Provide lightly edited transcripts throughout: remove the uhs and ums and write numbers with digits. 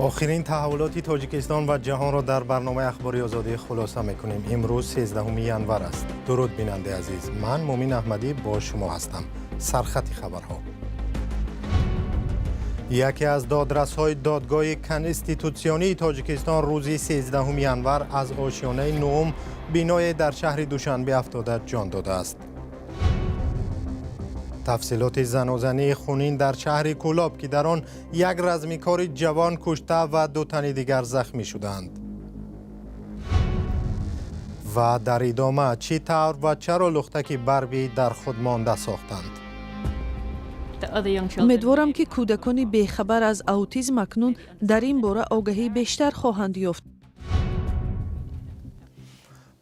Охирин таҳаввулоти Тоҷикистон ва ҷаҳонро дар барномаи Ахбори Озодӣ хулоса мекунем. Имрӯз 13 январ аст. Дуруд, бинандаи азиз, ман Мумин Аҳмадӣ бо шумо ҳастам. Сархати хабарҳо: яке аз додрасҳои Додгоҳи Конститутсионии Тоҷикистон рӯзи 13 январ аз ошёнаи нуҳум биное дар шаҳри Душанбе афтода ҷон додааст. Тафсилоти занозании хунин дар шаҳри Кӯлоб, ки дар он як размикори ҷавон кушта ва ду тани дигар захмӣ шуданд. Ва дар идома: чӣ тавр ва чаро лухтаки Барби дар худ монда сохтанд? Умедворам, ки кӯдакони бехабар аз аутизм акнун дар ин бора огаҳии бештар хоҳанд ёфт.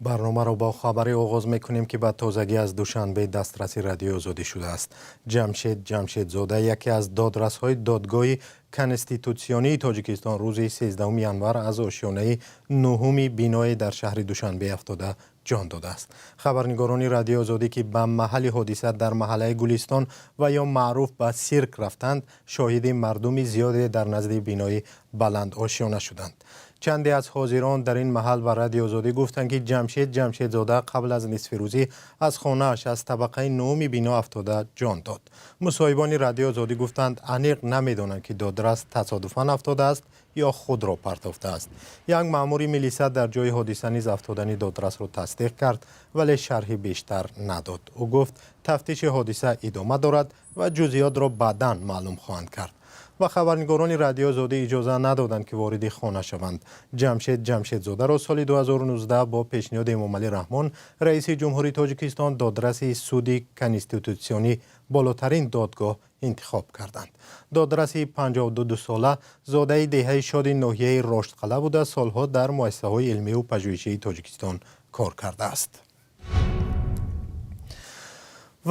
Барномаро бо хабаре оғоз мекунем, ки ба тозагӣ аз Душанбе дастраси Радиои Озодӣ шудааст. Ҷамшед Ҷамшедзода, яке аз додрасҳои Додгоҳи Конститутсионии Тоҷикистон, рӯзи 13 январ аз ошёнаи нуҳуми биное дар шаҳри Душанбе афтода ҷон додааст. Хабарнигорони Радиои Озодӣ, ки ба маҳалли ҳодиса дар маҳаллаи Гулистон ва ё маъруф ба Сирк рафтанд, шоҳиди мардуми зиёде дар назди бинои баландошёна шуданд. Чанде аз ҳозирон дар ин маҳал ба Радиои Озодӣ гуфтанд, ки Ҷамшед Ҷамшедзода қабл аз нисфирӯзӣ аз хонааш аз табақаи нуҳуми бино афтода ҷон дод. Мусоҳибони Радиои Озодӣ гуфтанд, аниқ намедонанд, ки додрас тасодуфан афтодааст ё худро партофтааст. Як маъмури милиса дар ҷои ҳодиса низ афтодани додрасро тасдиқ кард, вале шарҳи бештар надод. Ӯ гуфт, тафтиши ҳодиса идома дорад ва ҷузъиётро баъдан маълум хоҳанд кард. Ва хабарнигорони Радиои Озодӣ иҷоза надоданд, ки вориди хона шаванд. Ҷамшед Ҷамшедзодаро соли 2019 бо пешниҳоди Эмомалӣ Раҳмон, раиси ҷумҳури Тоҷикистон, додраси Суди Конститутсионӣ, болотарин додгоҳ, интихоб карданд. Додраси 52сола зодаи деҳаи Шоди ноҳияи Роштқалъа буда, солҳо дар муассисаҳои илмиву пажӯҳишии Тоҷикистон кор кардааст.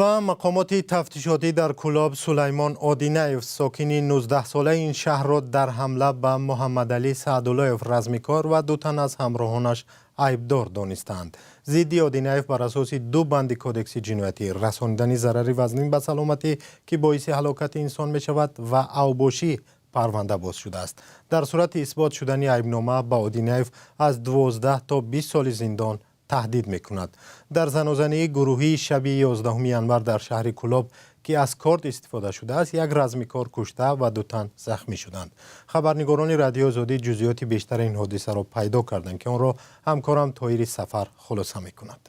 Ва мақомоти тафтишотӣ дар Кӯлоб Сулаймон Одинаев, сокини 19-солаи ин шаҳрро, дар ҳамла ба Муҳаммадалӣ Саъдуллоев, размикор, ва ду тан аз ҳамроҳонаш айбдор донистаанд. Зидди Одинаев бар асоси ду банди Кодекси ҷиноятӣ: расонидани зарари вазнин ба саломатӣ, ки боиси ҳалокати инсон мешавад, ва авбошӣ парванда боз шудааст. Дар сурати исбот шудани айбнома ба Одинаев аз 12 то 20 соли зиндон таҳдид мекунад. Дар занозании гурӯҳии шаби 11 январ дар шаҳри Кӯлоб, ки аз корд истифода шудааст, як размикор кушта ва ду тан захмӣ шуданд. Хабарнигорони Радиои Озодӣ ҷузъиёти бештари ин ҳодисаро пайдо карданд, ки онро ҳамкорам Тоҳири Сафар хулоса мекунад.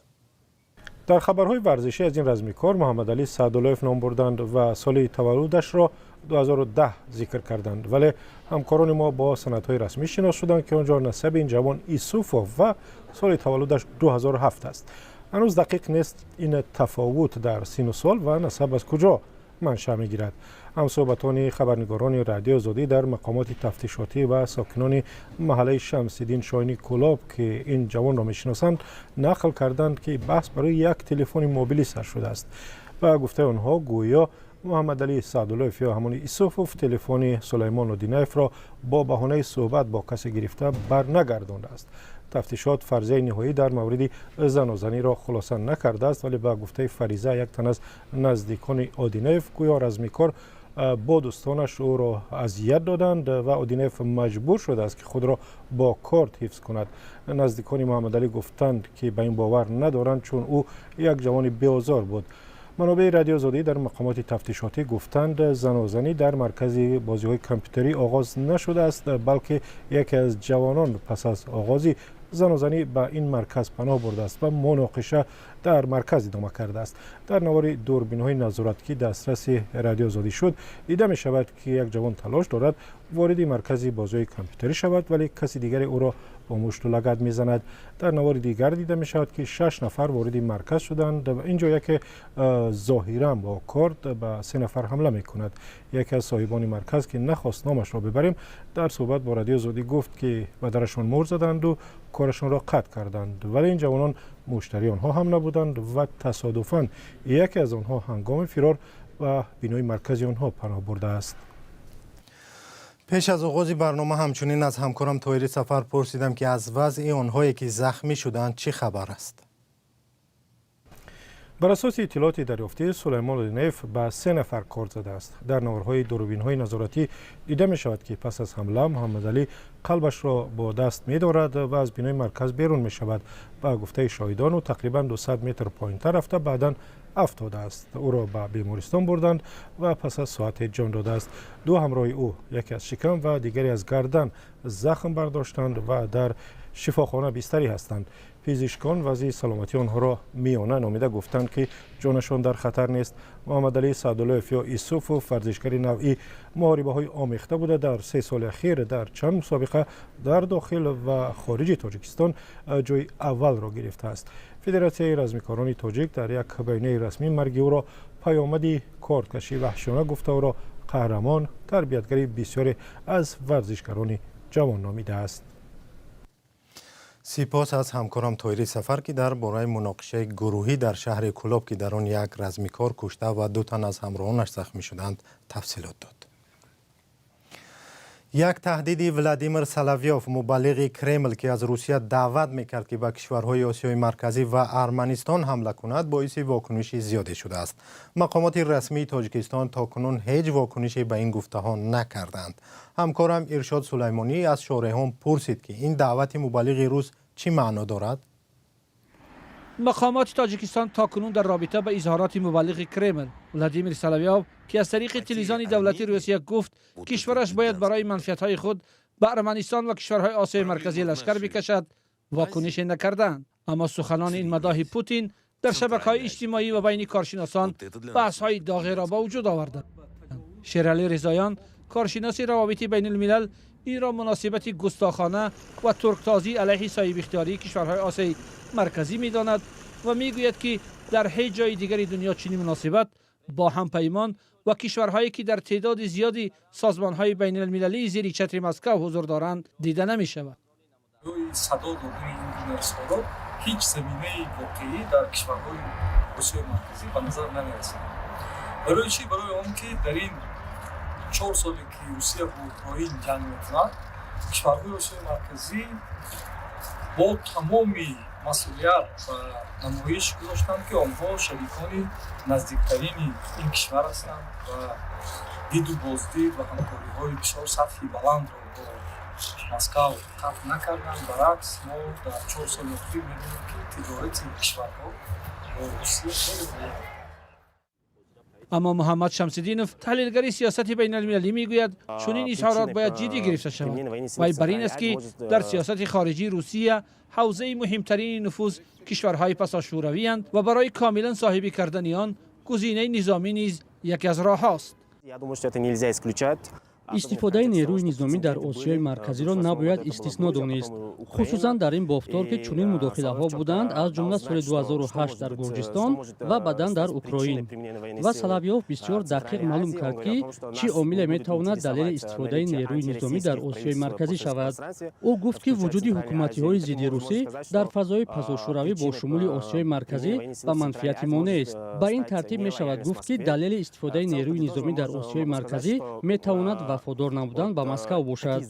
Дар хабарҳои варзишӣ аз ин размикор Муҳаммадалӣ Саъдуллоев ном бурданд ва соли таваллудашро 2010 зикр карданд, вале ҳамкорони мо бо санадҳои расмӣ шинос шуданд, ки он ҷо насаби ин ҷавон Исуфов ва соли таваллудаш 2007 аст. Ҳанӯз дақиқ нест, ин тафовут дар сину сол ва насаб аз куҷо маншаъ мегирад. Ҳамсӯҳбатони хабарнигорони Радиои Озодӣ дар мақомоти тафтишотӣ ва сокинони маҳаллаи Шамсиддин Шоҳини Кӯлоб, ки ин ҷавонро мешиносанд, нақл карданд, ки баҳс барои як телефони мобилӣ сар шудааст. Ба гуфтаи онҳо, гӯё Муҳаммадалӣ Саъдуллоев ё ҳамони Исуфов телефони Сулаймон Одинаевро бо баҳонаи суҳбат бо касе гирифта барнагардондааст. Тафтишот фарзияи ниҳоӣ дар мавриди занозаниро хулоса накардааст, вале ба гуфтаи Фариза, як тан аз наздикони Одинаев, гӯё размикор бо дӯстонаш ӯро азият доданд ва Одинаев маҷбур шудааст, ки худро бо корд ҳифз кунад. Наздикони Муҳаммадалӣ гуфтанд, ки ба ин бовар надоранд, чун ӯ як ҷавони беозор буд. Манобеи Радиои Озодӣ дар мақомоти тафтишотӣ гуфтанд, занозанӣ дар маркази бозиҳои компютерӣ оғоз нашудааст, балки яке аз ҷавонон пас аз оғози занозанӣ ба ин марказ паноҳ бурдааст ва муноқиша дар марказ идома кардааст. Дар навори дурбинҳои назорат, ки дастраси Радиои Озодӣ шуд, дида мешавад, ки як ҷавон талош дорад вориди маркази бозиҳои компютерӣ шавад, вале каси дигаре ӯро бо мушту лагад мезанад. Дар навори дигар дида мешавад, ки шаш нафар вориди марказ шуданд. Инҷо яке зоҳиран бо корд ба се нафар ҳамла мекунад. Яке аз соҳибони марказ, ки нахост номашро бибарем, дар суҳбат бо Радиои Озодӣ гуфт, ки ба дарашон муҳр заданду корашонро қатъ карданд, вале ин ҷавонон муштарии онҳо ҳам набуданд ва тасодуфан яке аз онҳо ҳангоми фирор ба бинои маркази онҳо паноҳ бурдааст. Пеш аз оғози барнома ҳамчунин аз ҳамкорам Тоҳири Сафар пурсидам, ки аз вазъи онҳое, ки захмӣ шуданд, чӣ хабар аст. Бар асоси иттилооти дарёфтӣ, Сулаймон Линеев ба се нафар корд задааст. Дар наворҳои дурбинҳои назоратӣ дида мешавад, ки пас аз ҳамла Муҳаммадалӣ қалбашро бо даст медорад ва аз бинои марказ берун мешавад. Ба гуфтаи шоҳидон, ӯ тақрибан 200 метр поинтар рафта, баъдан афтодааст. Ӯро ба бемористон бурданд ва пас аз соате ҷон додааст. Ду ҳамроҳи ӯ яке аз шикам ва дигаре аз гардан захм бардоштанд ва дар шифохона бистарӣ ҳастанд. Пизишкон вазъи саломатии онҳоро миёна номида, гуфтанд, ки ҷонашон дар хатар нест. Муҳаммадалӣ Саъдуллоев ё Исуфов варзишгари навъи муҳорибаҳои омехта буда, дар 3 соли ахир дар чанд мусобиқа дар дохил ва хориҷи Тоҷикистон ҷои аввалро гирифтааст. Федератсияи размикорони тоҷик дар як баёнияи расмӣ марги ӯро паёмади кордкашии ваҳшиёна гуфта, ӯро қаҳрамон, тарбиятгари бисёре аз варзишгарони ҷавон номидааст. Сипос аз ҳамкорам Тоҳири Сафар, ки дар бораи муноқишаи гурӯҳӣ дар шаҳри Кӯлоб, ки дар он як размикор кушта ва ду тан аз ҳамроҳонаш захмӣ шуданд, тафсилот дод. Як таҳдиди Владимир Соловьёв, мубаллиғи Кремл, ки аз Русия даъват мекард, ки ба кишварҳои Осиёи Марказӣ ва Арманистон ҳамла кунад, боиси вокуниши зиёде шудааст. Мақомоти расмии Тоҷикистон то кунун ҳеҷ вокунише ба ин гуфтаҳо накарданд. Ҳамкорам Иршод Сулаймонӣ аз шореҳон пурсид, ки ин даъвати мубаллиғи рус чӣ маъно дорад. Мақомоти Тоҷикистон то кунун дар робита ба изҳороти мубаллиғи Кремл Владимир Соловьёв, ки аз тариқи телевизиони давлатии Русия гуфт, кишвараш бояд барои манфиатҳои худ ба Арманистон ва кишварҳои Осиёи Марказӣ лашкар бикашад, вокунише накарданд. Аммо суханони ин мадоҳи Путин дар шабакаҳои иҷтимоӣ ва байни коршиносон баҳсҳои доғеро ба вуҷуд оварданд. Шералӣ Ризоён, коршиноси равобити байналмилал, инро муносибати густохона ва турктозӣ алайҳи соҳибихтиёрии кишварҳои Осиёи Марказӣ медонад ва мегӯяд, ки дар ҳеҷ ҷои дигари дунё чунин муносибат бо ҳампаймон ва кишварҳое, ки дар теъдоди зиёди созмонҳои байналмилалии зери чатри Москав ҳузур доранд, дида намешавад. Садо додани ин гуна изҳорот ҳеҷ заминаи воқеӣ дар кишварҳои Осиёи Марказӣ ба назар намерасад. Барои чӣ? Барои он ки дар ин 4 соле, ки Русия бо Украин ҷанг мекунад, кишварҳои Осиёи Марказӣ бо тамоми масъулият ба намоиш гузоштанд, ки онҳо шарикони наздиктарини ин кишвар ҳастанд ва диду боздид ва ҳамкориҳои бисёр сатҳи баландро бо Москав қатъ накарданд. Баръакс, мо дар 4 соли охир мебинем, ки тиҷорати кишварҳо бо Русия хеле боло. Аммо Муҳаммад Шамсиддинов, таҳлилгари сиёсати байналмилалӣ, мегӯяд, чунин изҳорот бояд ҷиддӣ гирифта шавад. Вай бар ин аст, ки дар сиёсати хориҷии Русия ҳавзаи муҳимтарини нуфуз кишварҳои пасошӯравиянд ва барои комилан соҳибӣ кардани он гузинаи низомӣ низ яке аз роҳҳост. Истифодаи нерӯи низомӣ дар Осиёи Марказиро набояд истисно донист, хусусан дар ин бофтор, ки чунин мудохилаҳо буданд, аз ҷумла соли 2008 дар Гурҷистон ва баъдан дар Украин. Ва Соловьёв бисёр дақиқ маълум кард, ки чӣ омиле метавонад далели истифодаи нерӯи низомӣ дар Осиёи Марказӣ шавад. Ӯ гуфт, ки вуҷуди ҳукуматиҳои зидди русӣ дар фазои пасошӯравӣ бо шумули Осиёи Марказӣ ба манфиати мо нест. Ба ин тартиб мешавад гуфт, ки далели истифодаи нерӯи низомӣ дар Осиёи Марказӣ метавонад вафодор набудан ба Москав бошад.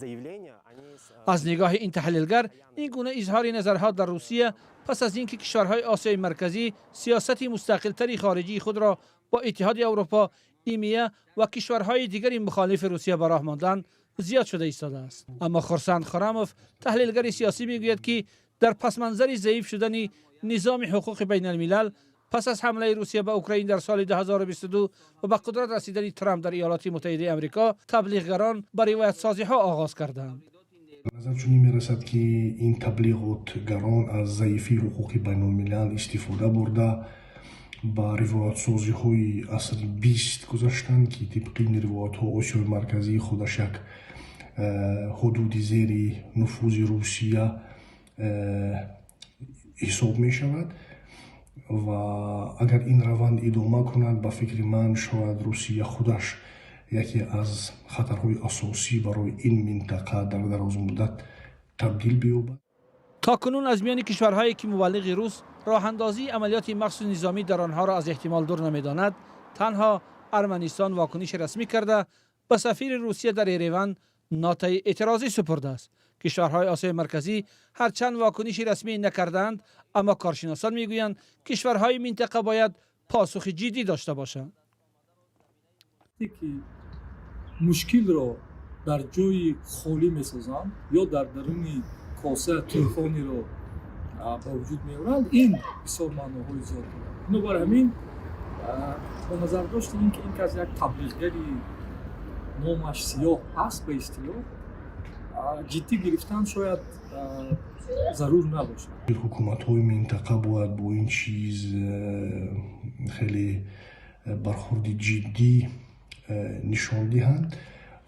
Аз нигоҳи ин таҳлилгар, ин гуна изҳори назарҳо дар Русия пас аз ин ки кишварҳои Осиёи Марказӣ сиёсати мустақилтари хориҷии худро бо Иттиҳоди Аврупо, ИМИА ва кишварҳои дигари мухолифи Русия ба роҳ монданд, зиёд шуда истодааст. Аммо Хурсанд Хурамов, таҳлилгари сиёсӣ, мегӯяд, ки дар пасманзари заиф шудани низоми ҳуқуқи байналмилал пас аз ҳамлаи Русия ба Украин дар соли 2022 ва ба қудрат расидани Трамп дар Иёлоти Муттаҳидаи Амрико, таблиғгарон ба ривоятсозиҳо оғоз карданд. Назар чунин мерасад, ки ин таблиғотгарон аз заифии ҳуқуқи байналмилал истифода бурда, ба ривоятсозиҳои асри 20 гузаштанд, ки тибқи ин ривоятҳо Осиёи Марказӣ худаш як ҳудуди зери нуфузи Русия ҳисоб мешавад. Ва агар ин раванд идома кунад, ба фикри ман, шояд Русия худаш яке аз хатарҳои асосӣ барои ин минтақа дар дарозмуддат табдил биёбад. То кунун аз миёни кишварҳое, ки мубаллиғи рус роҳандозии амалиёти махсуси низомӣ дар онҳоро аз эҳтимол дур намедонад, танҳо Арманистон вокуниши расмӣ карда, ба сафири Русия дар Ереван нотаи эътирозӣ супурдааст. Кишварҳои Осиёи Марказӣ ҳарчанд вокуниши расмӣ накардаанд, аммо коршиносон мегӯянд, кишварҳои минтақа бояд посухи ҷиддӣ дошта бошанд. Ки мушкилро дар ҷои холӣ месозанд ё дар даруни коса тӯфонеро ба вуҷуд меоранд, ин бисёр маъноҳои зиёд дорад. Бинобар ҳамин, бо назардошти ин ки ин кас як таблиғгари номаш сиёҳ аст, ба истилоҳ ҷиддӣ гирифтан шояд зарур набошад. Ҳукуматҳои минтақа бояд бо ин чиз хеле бархурди ҷиддӣ нишон диҳанд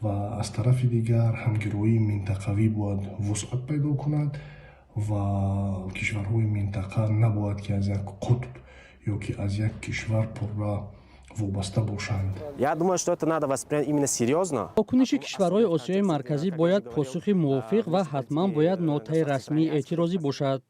ва аз тарафи дигар ҳамгироии минтақавӣ бояд вусъат пайдо кунад ва кишварҳои минтақа набояд ки аз як қутб ё ки аз як кишвар пурра вобаста бошанд. Я думаю, что это надо воспринять именно серьезно. Вокуниши кишварҳои Осиёи Марказӣ бояд посухи мувофиқ ва ҳатман бояд нотаи расмии эътирозӣ бошад.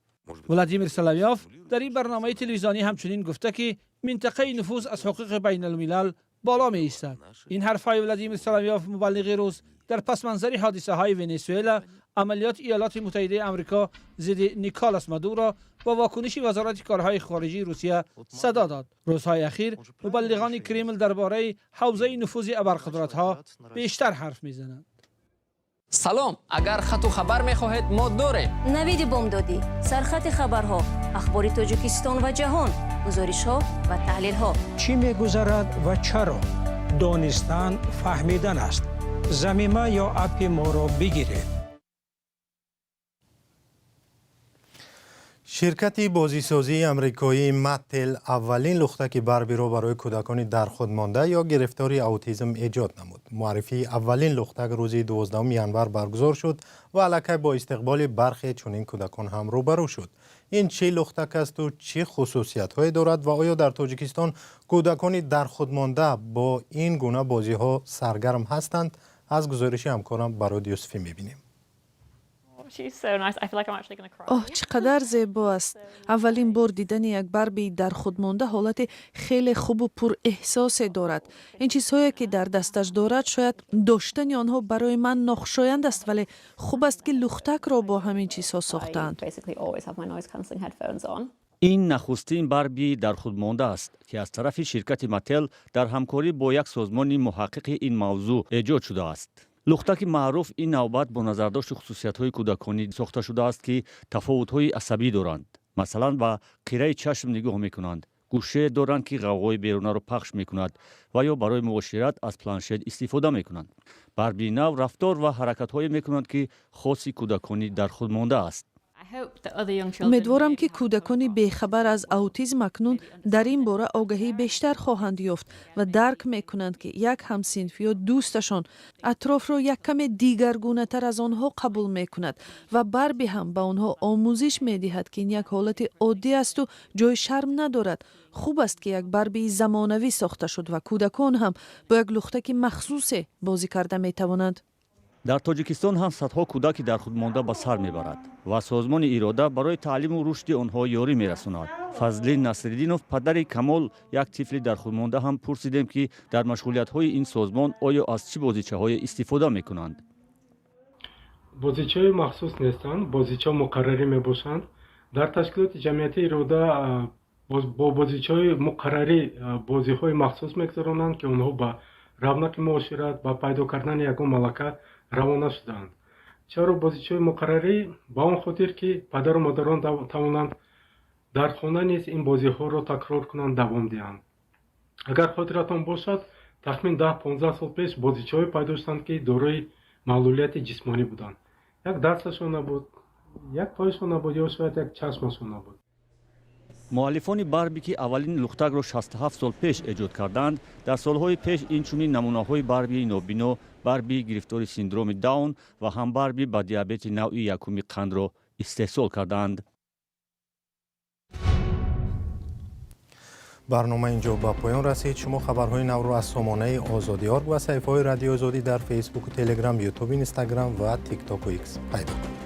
Владимир Соловьёв дар ин барномаи телевизионӣ ҳамчунин гуфта, ки минтақаи нуфуз аз ҳуқуқи байналмилал боло меистад. Ин ҳарфҳои Владимир Соловьёв, мубаллиғи рус, дар пасманзари ҳодисаҳои Венесуэла, амалиёти Иёлоти Муттаҳидаи Амрико зидди Николас Мадуро ва вокуниши Вазорати корҳои хориҷии Русия садо дод. Рӯзҳои ахир мубаллиғони Кремл дар бораи ҳавзаи нуфузи абарқудратҳо бештар ҳарф мезананд. Салом, агар хату хабар мехоҳед, мо дорем. Навиди бомдодӣ, сархати хабарҳо, ахбори Тоҷикистон ва ҷаҳон, гузоришҳо ва таҳлилҳо. Чӣ мегузарад ва чаро? Донистан фаҳмидан аст. Замима ё аппи моро бигиред. Ширкати бозисозии амрикоии Маттел аввалин лухтаки Барбиро барои кӯдакони дар худ монда ё гирифтори аутизм эҷод намуд. Муаррифии аввалин лухтак рӯзи 12 январ баргузор шуд ва аллакай бо истиқболи бархе чунин кӯдакон ҳам рӯбарӯ шуд. Ин чӣ лухтак асту чӣ хусусиятҳое дорад ва оё дар Тоҷикистон кӯдакони дар худ монда бо ин гуна бозиҳо саргарм ҳастанд? Аз гузориши ҳамкорам Барод Юсуфӣ мебинем. Оҳ, чӣ қадар зебо аст! Аввалин бор дидани як Барбии дар худ монда ҳолати хеле хубу пурэҳсосе дорад. Ин чизҳое, ки дар дасташ дорад, шояд доштани онҳо барои ман нохушоянд аст, вале хуб аст, ки лухтакро бо ҳамин чизҳо сохтаанд. Ин нахустин Барби дар худ монда аст, ки аз тарафи ширкати Мател дар ҳамкорӣ бо як созмони муҳаққиқи ин мавзӯъ эҷод шудааст. Лухтаки маъруф ин навбат бо назардошти хусусиятҳои кӯдаконӣ сохта шудааст, ки тафовутҳои асабӣ доранд. Масалан, ба қираи чашм нигоҳ мекунанд, гӯшае доранд, ки ғавғои берунаро пахш мекунад ва ё барои муошират аз планшет истифода мекунанд. Барбии нав рафтор ва ҳаракатҳое мекунанд, ки хоси кӯдакони дар худ монда аст. Умедворам, ки кӯдакони бехабар аз аутизм акнун дар ин бора огаҳии бештар хоҳанд ёфт ва дарк мекунанд, ки як ҳамсинф ё дӯсташон атрофро як каме дигаргунатар аз онҳо қабул мекунад ва Барби ҳам ба онҳо омӯзиш медиҳад, ки ин як ҳолати оддӣ асту ҷои шарм надорад. Хуб аст, ки як Барбии замонавӣ сохта шуд ва кӯдакон ҳам бо як лухтаки махсусе бозӣ карда метавонанд. Дар Тоҷикистон ҳам садҳо кӯдаки дар худ монда ба сар мебарад ва созмони Ирода барои таълиму рушди онҳо ёрӣ мерасонад. Фазлин Насриддинов, падари Камол, як тифли дар худ монда, ҳам пурсидем, ки дар машғулиятҳои ин созмон оё аз чӣ бозичаҳое истифода мекунанд. Бозичаҳои махсус нестанд, бозичаҳо муқаррарӣ мебошанд. Дар ташкилоти ҷамъиятии Ирода бо бозичаҳои муқаррарӣ бозиҳои махсус мегузаронанд, ки онҳо ба равнақи муошират, ба пайдо кардани ягон малака равона шудаанд. Чаро бозичаҳои муқаррарӣ? Ба он хотир, ки падару модарон тавонанд дар хона низ ин бозиҳоро такрор кунанд, давом диҳанд. Агар хотиратон бошад, тахмин 10-15 сол пеш бозичаҳое пайдо шуданд, ки дорои маълулияти ҷисмонӣ буданд. Як дасташон набуд, як пояшон набуд ё шояд як чашмашон набуд. Муаллифони Барби, ки аввалин лухтакро 67 сол пеш эҷод карданд, дар солҳои пеш инчунин намунаҳои Барбии нобино, Барбии гирифтори синдроми Даун ва ҳам Барби ба диабети навъи якуми қандро истеҳсол кардаанд. Барнома инҷо ба поён расид. Шумо хабарҳои навро аз сомонаи Озодӣ орг ва саҳифаҳои Радиои Озодӣ дар Фейсбуку, Телеграм, Ютуб, Инстаграм ва Тиктоку Икс пайдо кунед.